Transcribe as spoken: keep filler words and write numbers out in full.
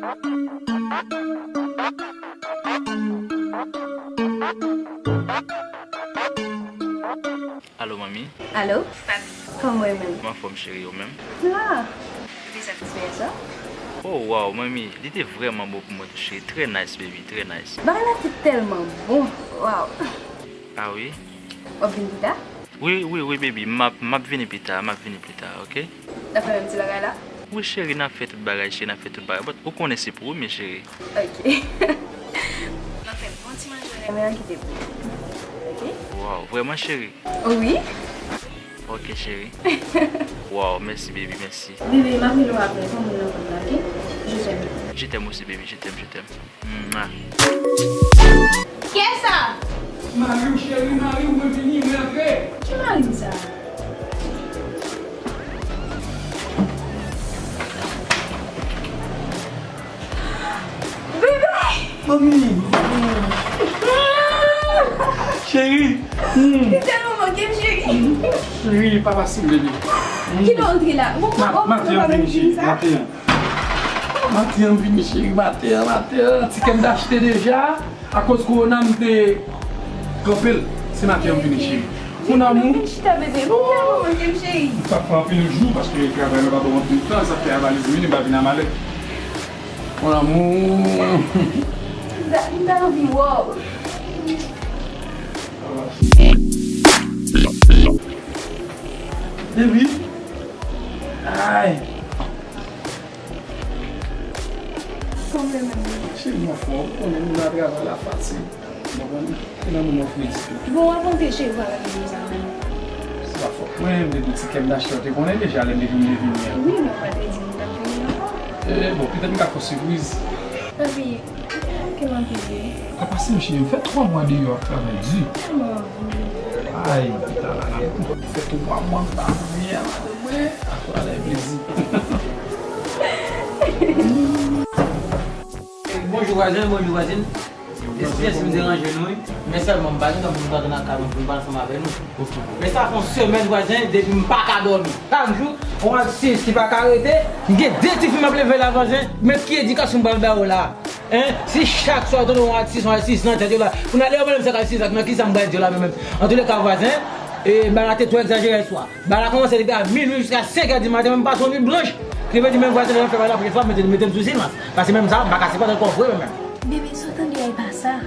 Alo, manmi. Alo? Papi. Kòman w ye menm? M anfòm, cheri, ou menm? M la. Ou te satisfè sa? Oh, wow, manmi, li te vrèman bon pou mwen tou, cheri. Trè nice, baby, trè nice. Bagay la te tèlman bon. Wow. Ah wi? W ap vin pita? Wi, wi, wi, baby, m ap, m ap vini pita, m ap vini pita, ok? N ap fè menm ti bagay la? Wi, cheri, n ap fè tout bagay, cheri, n ap fè tout bagay. But, ou konnen se promi, cheri. Ok. N ap fè bon ti manje w renmen an kite pou ou. Ok? Wow, vrèman, cheri? Wi. Ok, cheri. Wow, mèsi, baby, mèsi. Bebe, m ap rele w apre, fò m nan kont la, ok? Je t'aime. Je t'aime aussi, baby, je t'aime, je t'aime. Mwa. Kiyès sa? Mari w, cheri, mari w, mwen vini, mwen antre. Ki mari m sa? Bebe! Manmi! Cheri! Hmm. Li tèlman manke m, cheri. Cheri, pa pase m, bebe. Kilè w antre la? Bon, ma-, maten an vini, cheri, maten an. Maten an vini, cheri, maten an, maten an. Ti kè m t achte deja. Akoz kowona, m te kanpe l. Se maten an m vini, cheri. Mon amour. Vin chita, bebe. Vin la, manman, vin, cheri. M pa pran anpil jou, paske travay mwen pa ban m anpil tan, sa fè a valiz vini, m pa vin a malè. Mon amour. M ta, m ta anvi wè w. Baby. Ay. Kòman w ye menm? Cheri, m anfòm, ou konnen moun nan travay la fatig. Ou konprann? E nan moman fredi tou. Bon, w ap anpeche w pa rele m sa menm. Se pa fòt mwen, m te di ti kè m t achte w te konnen deja lè m te di m te vini an. Wi, men w pa te di m w t ap vini ankò. E, bon, petèt m ka fè w sipriz. Papi, ou te manke m anpil wi. Pa pase m cheri, m fè twa mwa deyò ap travay di. Tèlman anvi. Ay, pita la, la. Fè twa mwa m pa vini a madanm mwen. Apre la, plezi. Bonjou vwazen, bonjou vwazin. Eskize si m deranje nou, wi. Men sèlman, m pa gen tan pou m rantre nan kay mwen pou m pale ansanm avè nou. Men sa fè yon semèn, vwazen, depi m pa ka dòmi. Chak jou, yon atis ki pa ka rete, m gen de tifi m ap leve la, vwazen. Men ki edikasyon m pral ba yo la? Hein? Si chak swa yo tande yon atis, yon atis nan tèt yo la, pou n ale yo, menm sa k atis la, nan ki sa m pral di yo la, menm, menm. Antouleka, vwazen, e, bagay la te twò egzajere yè swa. Bagay la kòmanse depi a minui jiska senk è di maten, menm pase yon nuit blanch. Ki vle di menm vwazen nan fè bagay la, pwochenn fwa, mete, mete m sou silans. Paske menm sa, m pa ka sipòte l twò vre, menm, menm. Bebe, sa w tande a, e pa sa.